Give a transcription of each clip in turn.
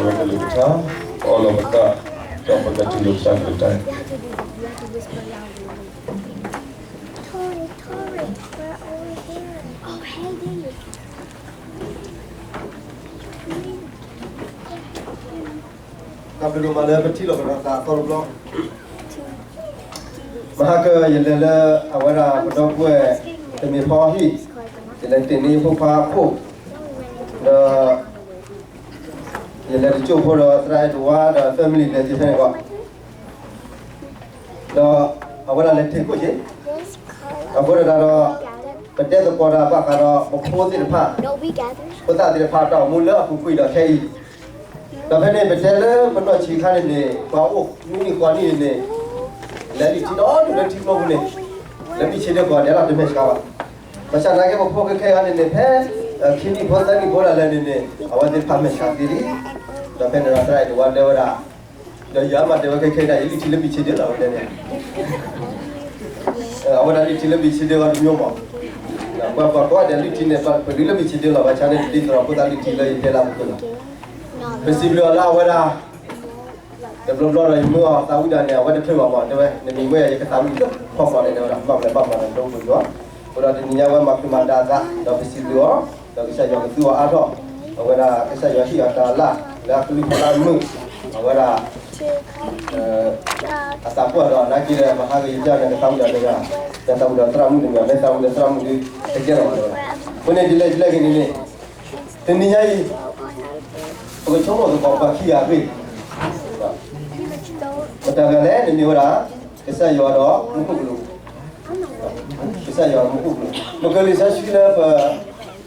ပကလုၢ်ကထါ, ပအၢၣ်လီၤပသး, ဒီးပကတူၢ်လိာ်ပသးကလုၢ်ကထါ တၢ်ဘျုးဒိၣ်မးလၢပထံၣ်လိာ်ပသးအသီတဘျီ, မဟါကယလဲၤလၢအဝဲဒၣ်ပဒီပုၢ်ဝဲၢ်တမံၤဖီဟံၣ်, ယလဲၤတ့ၢ်န့ၢ်ယဖိခွါအခိၣ်, ဒီး ယလဲၤတကၠိၢ်ဖိဒီးသရၣ်အဲၣ်တဝါဒီး family လဲၤက့ၤဖဲန့ၣ်ကီး, ဒီးအဝဲဒၣ်လဲၤတ့ၢ်ခိၣ်က့ၤ, အဃိသတးဒီး ပတဲသကိးတၢ်ဘၣ်ဃးဒီးပဖိသ့ၣ်တဖၣ်, ဖိသၣ်သ့ၣ်တဖၣ်တၢ်အိၣ်မူလၢအပူၤကွံာ်ဒီးခဲအံၤ, ဒီးဖဲန့ၣ်ပတဲလၢပနီၢ်ဆံးခါန့ၣ်န့ၣ် ပှၤအိၣ်နွံနံၣ်ဃိးနံၣ်န့ၣ် လဲၤလံာ်ထံဒီဒူၣ်လၢထံကျိပူၤန့ၣ်, လၢဘံၣ်ဆ့ဒၢကီးဒဲးလီၤ တမဲာ်ဆှးဘၣ်. ဘၣ်ဆၣ်သနာ်က့ပဖိခဲခဲအံၤန့ၣ်န့ၣ် ဖဲ ခံနံၣ်ဖိသၢနံၣ်ဖိဒၣ်လဲာ်န့ၣ်န့ၣ် အဝဲသ့ၣ်တဖၣ်မဲာ်ဆှးသ့လံ. ဒီးဖဲန့ၣ်ဒီးသရၣ်အဲၣ်တဝါတဲဝဲဒၣ်, ဒီးယၤမးတဲဝဲခဲခဲဒၣ် ယလံာ်ထံလၢဘံၣ်ဆ့ဒၢလီၤဝဲတဲန့ၣ် အဝဲဒၣ်လံာ်ထံလၢဘံၣ်ဆ့ဒၢဝဲတမံၤမး, ပှၤကွၢ်ကွၢ်ဒီးလံာ်ထံန့ၣ် ပှၤလံာ်လၢဘံၣ်ဆ့ဒၢလီၤ ဘၣ်ဆၣ်န့ၣ် ဒ်သိးဒီးဖိသၣ်လံာ်ထံလၢယတဲလၢအပူၤလီၤ. ပစံးဘျုးအီၤလၢအဝဲဒၣ် တဘျီဘျီဒီးယမၢအီၤသးဝံၣ်ဒၣ်န့ၣ် အဝဲတချုးဘၣ်မး တဲဝဲ နမ့ၢ်မၢယကသးဝံၣ်လၢဖီၣ်ဖီၣ်န့ၣ် တဲဝဲဒၣ် ဘၣ်မနုၤဘၣ်မနုၤတအိၣ်ပယီၤ, အဃိဒီးတနံၤညါဝဲမၤခုၣ်မၤဒါသး ဒီးပစံးဘျုးအီၤ, ဒီးကစၢ်ယွၤကသူအီၤအါထီၣ်, အဝဲဒၣ်ကစၢ်ယွၤဟ့ၣ်အီၤတၢ်လၢ်လၢအကလုၢ်ဖီလာ်မုာ်, အဝဲဒၣ် အသးပှၢ်ဒီးနာ်က့ဒီး မဟါကယကၢ်န့ၣ် ကသးဝံၣ်ဒီးန့ၣ်, ကသးဝံၣ်ဒီးသရၣ်မုၣ်တမံၤ မ့ၢ်သးဝံၣ်ဒီးသရၣ်မုၣ်ဒုး တကဲထီၣ်ဘၣ်လၢၤဘၣ်. အဃိန့ၣ်ဒ်လဲၣ်ဒ်လဲၣ်ဂ့ၤန့ၣ်န့ၣ်, တနံၤညါအံၤ ပကဆိကမိၣ်သကိးပှၤခံဂၤအဂ့ၢ်, မတၤတဂၤလဲၣ်န့ၣ်မ့ၢ်ဝဲဒၣ် ကစၢ်ယွၤဒီးမူခိၣ်ကလူး, ကစၢ်ယွၤမူခိၣ်ကလူး, ပကလံာ်စီဆှံလၢပ ပ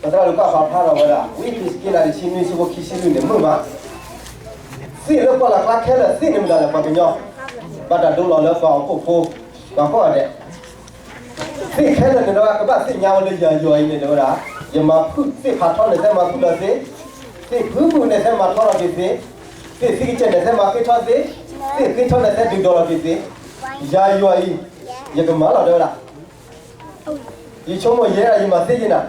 သရၣ်လူၤကၣ်ပာ်ဖျါထီၣ်ဝဲဒၣ် ဝံယ့ၣ်ၡူးစက့လး တဆံနွံ ဆၢဖိခံဆံလွံၢ်န့ၣ် မုာ်မး, သ့ၣ်လၢပှၢ်လၢ်ကျါခဲလၢာ်သ့ၣ်န့ၣ်မတၤလဲၣ် ပှၤကညီ, ဘၣ်တၢ်ဒိလီၤလၢပှၤဟီၣ်ခိၣ်ဖိ, ပှၤကိးဂၤဒဲး သ့ၣ်ခဲလၢာ်န့ၣ်ဒီး ကဘၣ်သ့ၣ်ညါဝဲလၢယၤယွၤအံၤန့ၣ် တဲဝဲဒၣ်, ယမၤဖုၣ်သ့ၣ်ဖးထီန့ၣ် သဲမၤဖုၣ်လီၤသ့, သ့ၣ်ဖုၣ်ဖုၣ်န့ၣ် သဲမၤထီလီၤက့ၤသ့, သ့ၣ်သံကစဲးန့ၣ် သဲမၤဃ့ထီသ့, သ့ၣ်ဃ့ထီန့ၣ် သဲဒုးဒိးလီၤက့ၤသ့, ယၤယွၤအံၤ ယကမၤလီၤ တဲဝဲဒၣ်. ယဆိကမိၣ်ယဲဒၣ်ယမၤသ့ယနၤ, သ့ၣ်ဖးထီန့ၣ်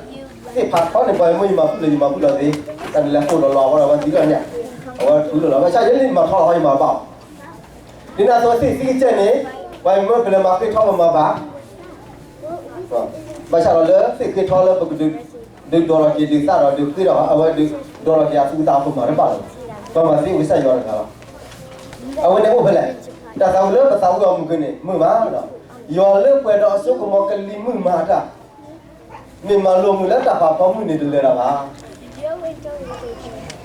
ပှၤမၢယမၤဖုၣ်လီၤ ယမၤဖုၣ်လီၤသ့, တၢ်န့ၣ်လဲၤဃိၣ်လီၤလီၤ အဝဲဒီးဝဲသံလီၤန့ၣ်, အဝဲဖုၣ်လီၤလီၤ ဘၣ်ဆၣ်ယဲန့ၣ်မၤထီလီၤ ယမၤဘၣ်အီၤ, ဒ်န့ၣ်အသိးသ့ၣ်သံကစဲးန့ၣ် ပှၤမၢပလဲၤမၤဃ့ထီပမၤဘၣ် ဘၣ်ဆၣ်ဒီးလၢသ့ၣ်ဃ့ထီလၢပကဒုး ဒုးဒိးလီၤက့ၤဒုးသၣ်ဒီးဒုးဃ့ဒီး အဝဲဒုးဒိးလီၤက့ၤအသူအသၣ်အဖိမၤတဘၣ်လီၤ. ပှၤမၤသ့ဝံသးစူၤတဂၤလီၤ. အဝဲန့ၣ်အိၣ်ဖဲလဲၣ်, တၢ်သးဝံၣ်လၢပသးဝံၣ်အီၤမုၢ်ကန့ၣ် မုာ်မး, ယွၤလၢပှဲၤဒီးအစိကမီၤကလံၤမုၢ်မၤတၢ်, မ့ၢ်မၤလိာ်မုာ်လၢတၢ်ဖးဖီမုၢ်န့ၣ်တလၢာ်တၢ်ဘၣ်.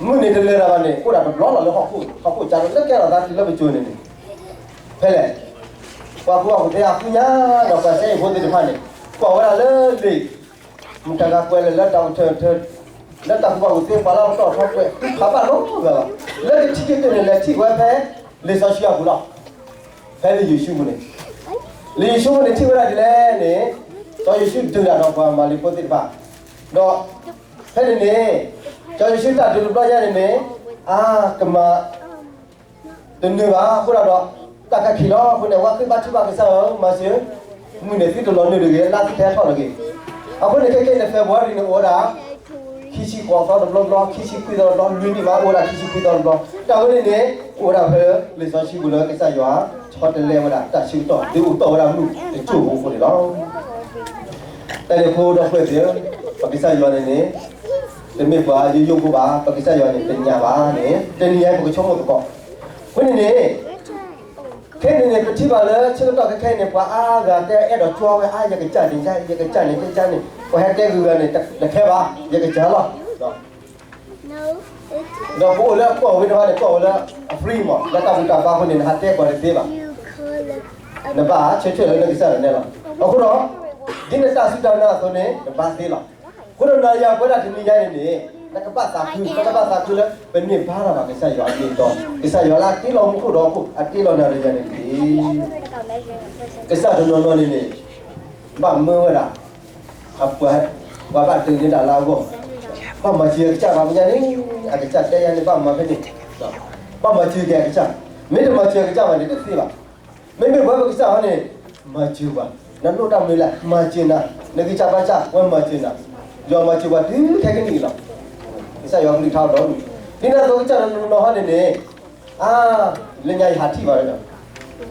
မုၢ်န့ၣ်တလၢာ်တၢ်ဘၣ်န့ၣ် အိၣ်ဒၣ်တဘျီလီၤလၢဟီၣ်ခိၣ်, ဟီၣ်ခိၣ်ကၢ်လၢကဲထီၣ်သးတုၤလၢပစိၤန့ၣ်န့ၣ်, ဖဲလဲၣ် ပှၤကူၣ်ဘၣ်ကူၣ်သ့အဃုညါဒီးပှၤစဲအ့ၣ်ဖိသ့ၣ်တဖၣ်န့ၣ် ကွၢ်ဝဲဒၣ်လၢလံာ်, မတၤဂၤကွဲးလဲၣ်လၢတၢ်အိၣ်ထၢၣ်ထၢၣ်, လၢတၢ်ကူၣ်ဘၣ်ကူၣ်သ့ပှၤလၢအတီၢ်ထီကွဲး ဃုဖးဘၣ်လိာ်သးလီၤ. လၢကထံၣ်က့ၤတၢ်န့ၣ် လဲၤထံၣ်ဝဲဖဲ လံာ်စီဆှံအပူၤလီၤ. ဖဲလၢယ့ၣ်ၡူးပူၤန့ၣ်, လံာ်ယ့ၣ်ၡူးပူၤန့ၣ်ထံၣ်ဝဲဒၣ်ဒ်လဲၣ်န့ၣ်, စီၤယ့ၣ်ၡူးဒုးတၢ်ဒီးပှၤမၤလ့ၤဖိသ့ၣ်တဖၣ်, ဒီး ဖဲန့ၣ်န့ၣ် စီၤယ့ၣ်ၡူးတၢ်ဒုးတဘျီညါန့ၣ်န့ၣ်, အါ ကမၤ တနၢၤဘၣ် အဃိဒီး တၢ်ကခံးလီၤ. အဃိန့ၣ် ဝဲဃ့ဘါထုကဖၣ်ကစၢ်ယွၤ မၤစၢၤ, မုၢ်န့ၣ်သုတလီၤနုာ်တဂ့ၤ, လါသုထဲထီၣ်တဂ့ၤ. အဃိန့ၣ် ခဲကနံၣ်န့ၣ် February န့ၣ် အိၣ်ဝဲဒၣ် ခံဆံဃိးသီတဘျီဘျီ, ခံဆံခွံသီတဘျီ, လွံၢ်နံၣ်မး အိၣ်ဝဲဒၣ်ခံဆံခွံသီတဘျီ. တၢ်ဝဲန့ၣ်န့ၣ် အိၣ်ဝဲဒၣ်ဖဲလံာ်စီဆှံပူၤလၢကစၢ်ယွၤ ဆီတလဲဝဲဒၣ်တၢ်ဆၢကတီၢ် ဒုးအိၣ်တီၢ်ဝဲဒၣ်မုၢ်တစိၢ်ဖိအဃိန့ၣ်လီၤ. တၢ်န့ၣ်ဖိဒီပုၢ်ဝဲၢ်သ့ၣ်ဧၢ, ပကစၢ်ယွၤန့ၣ်န့ၣ် တမ့ၢ်ပှၤယိယိဖိဘၣ်, ပကစၢ်ယွၤန့ၣ် တညၣ်ဘၣ်န့ၣ် တနံၤအံၤပကဆိကမိၣ်သကိး. အဃိန့ၣ်န့ၣ် ခဲန့ၣ်န့ၣ် ပထံၣ်ဘၣ်လၢဆၢကတီၢ်ခဲခဲအံၤန့ၣ် ပှၤအါဂၤတဲအဲၣ်ဒိးကွၢ်ဝဲအါ ယကစၢ်န့ၣ် ယကစၢ်န့ၣ် ယကစၢ်န့ၣ် ပှၤဟဲတဲဂုၤဂၤန့ၣ် တခဲဘၣ် ယကစၢ်လီၤ. ဒီးပအိၣ်လၢကီၢ်ဝဲတဖၣ်န့ၣ် ကီၢ်ဝဲလၢအ free မး လၢတၢ်ဘူၣ်တၢ်ဘါအဃိန့ၣ် နဟးတဲကွၢ်တသ့ဘၣ်. နဘၣ်ဆၢထၢၣ်လၢနကစၢ်ဒၣ်နဲလီၤ. အဃိဒီး ဒ်နတၢ်စူၢ်တၢ်နာ်အသိးန့ၣ် နဘါသ့လီၤ. အဃိဒီးနၤယၤပဝဲဒၣ်တနံၤညါန့ၣ်န့ၣ် နကဘၣ်သးခု နကဘၣ်သးခုလၢ ပန့ၢ်ဘါလီၤဘၣ်ကစၢ်ယွၤအမ့ၢ်အတီ, ကစၢ်ယွၤလၢအတ့လီၤမူခိၣ်ဒီးဟီၣ်ခိၣ် အတ့လီၤနၤဒီးယၤန့ၣ်တက့ၢ်. ကစၢ်တနီၤနီၤန့ၣ်န့ၣ် ဘၣ်မၢဝဲဒၣ် အပှၤ ပှၤဘၣ်ဒုးန့ၢ်တၢ်လၢအဂီၢ်, ဘၣ်မၤစၢၤအကစၢ်ဘၣ်မညါန့ၣ် အကစၢ်တဲယၤန့ၣ် ဘၣ်မၤဖဲန့ၣ်, ဘၣ်မၤစၢၤက့ၤအကစၢ်, မ့ၢ်တမၤစၢၤအကစၢ်ဘၣ်န့ၣ် တသ့ဘၣ်. မ့မ့ၢ်ပဝဲပကစၢ်ဟီန့ၣ် မၤစၢၤပှၤ, နလိၣ်တၢ်မနုၤလဲၣ် မၤစၢၤနၤ, နဂံၢ်စၢ်ဘါစၢ် ဝဲမၤစၢၤနၤ, ယွၤမၤစၢၤပှၤတုၤခဲကနံၣ်အံၤလီၤ. ကစၢ်ယွၤကလုၢ်ကထါဒီး ဒ်န့ၣ်အသိးကစၢ်ဒီးနီၢ်နီၢ်ဟီန့ၣ်န့ၣ်, အါ, လၢညါယဟးထံၣ်ဘၣ်ဒီး,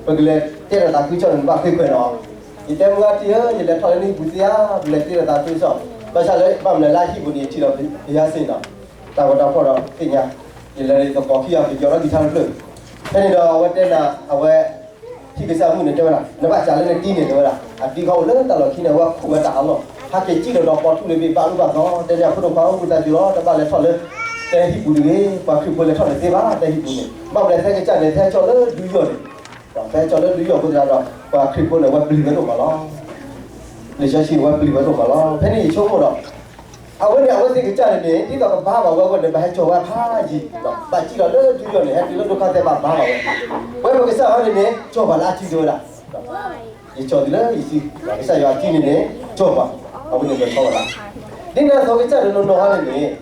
ပကလဲၤတဲဒီးသးခုကစီၣ်န့ၣ် နဘၣ်ဃ့ခွဲးနီၤ, ယတဲမုၢ်ဂၤတံၢ်ဧၢ, ယလဲၤထီၣ်လၢနဟံၣ်ပူၤသ့ဧါ, ပလဲၤတဲဒီးသးခုကစီၣ်, ဘၣ်ဆၣ်လၢဘၣ်မနုၤလၢအဟံၣ်ပူၤန့ၣ် ယထံၣ်ဒီးယၤစ့ၢ်နီၤ, တၢ်ဂီၤတၢ်ဖီၣ်ဒီးသ့ၣ်ညါ, ယလဲၤဒီးယသကိးခံဂၤ ပယီၤဒီးကံၤထါတဖျၢၣ်, ဖဲန့ၣ်ဒီးအဝဲတဲနၤ အဝဲ ဟံၣ်ကစၢ်မုၣ်န့ၣ်တဲဝဲဒၣ် နဘၣ်စးလၢနတံၤန့ၣ် တဲဝဲဒၣ် အတံၤခီအိၣ်လၢတၢ်လီၢ်ခံန့ၣ် အဝဲခူၣ်ဝဲတၢ်အလီၢ်, ဟဲက့ၤစံၣ်ဒီးဒီးပိာ်ထူၣ်န့ၣ် ဘၣ်အူဘၣ်သီ, တဲန့ၣ်အဖိဒိၣ်ခွါအိၣ် ဝံသးစူၤလီၤ တဘၣ်လဲၤထီၣ်လၢ တဲဟံၣ်ပူၤတဂ့ၤ, ပှၤခရံာ်ဖိလဲၤထီၣ်န့ၣ်သ့ဘၣ် တဲဟံၣ်ပူၤန့ၣ်, ဘၣ်မနုၤလဲၣ် ဖဲကစၢ်န့ၣ် ဖဲကၠီၣ်လၢဒုးယီၣ်န့ၣ်, ဖဲကၠီၣ်လၢဒုးယီၣ်အဃိသတးဒီး ပှၤခရံာ်ဖိန့ၣ် အဝဲပျံၤဝဲဒိၣ်မးလီၤ. လံာ်စီဆှံဝဲပျံၤဝဲဒိၣ်မးလီၤ. ဖဲန့ၣ်ယဆိကမိၣ်ဒီး အဝဲန့ၣ် အဝဲသ့ၣ်ကစၢ်န့ၣ်န့ၣ် ဒ်သိးကဘါဘၣ်ဝဲအဂီၢ်န့ၣ် ဘၣ်ဟဲကၠီၣ်ဝဲဖးယံၤ, ဘၣ်စံၣ်လီၤလၢဒုးယီၣ်န့ၣ် ဟဲတုၤလၢဒိခါသဲးဘၣ်ဘါဘၣ်ဝဲ, ပဝဲပကစၢ်ဟီန့ၣ်န့ၣ် ကၠီၣ်ပှၤလၢအစုဒၣ်ဝဲဒၣ်, ယကၠီၣ်တုၤလၢယစု, ကစၢ်ယွၤစုန့ၣ်န့ၣ် ကၠီၣ်ပှၤ, အဝဲန့ၣ်လီၤဆီဝဲဒၣ်, ဒ်န့ၣ်အသိးကစၢ်ဒီးနီၢ်နီၢ်ဟီန့ၣ်န့ၣ်